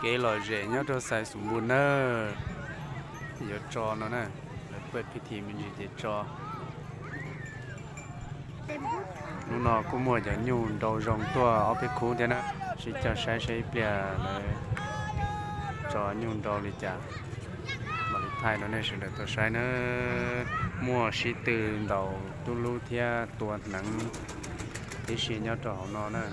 Kev lom zem nyob rau Xais Xus Npus na, yuav tso no na, lawv paj phi thi me ntsis ces tso. Hnub no kuj muaj cov nyuj nrau zoo tuaj ob peb khub thiab na, sib coj saib saib ib pliag lawv tso nyuj nrau li cas. Mam li thaij rau nej sawv daws tau saib na. Muaj sib tw ntaus tub lub thiab tua hneev tib si nyob rau hauv no na.